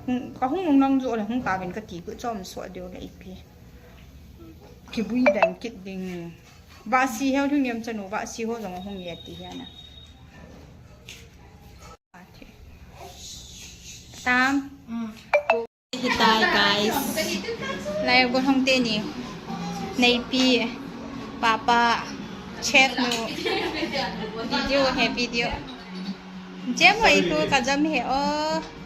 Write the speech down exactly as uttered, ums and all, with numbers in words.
Hung, ka hung nung nang zu le hung ta vin ka ti ku chom so deu le ipi. Ki bui dan kit ding. Vasi heu thung yam chanu, vasi ho zong hung ye ti hiana. Tam. Hi tai, guys. Lai go hong te ni. Neipi, papa, chef nu. Video he video. Jem hoi ku ka jam he o.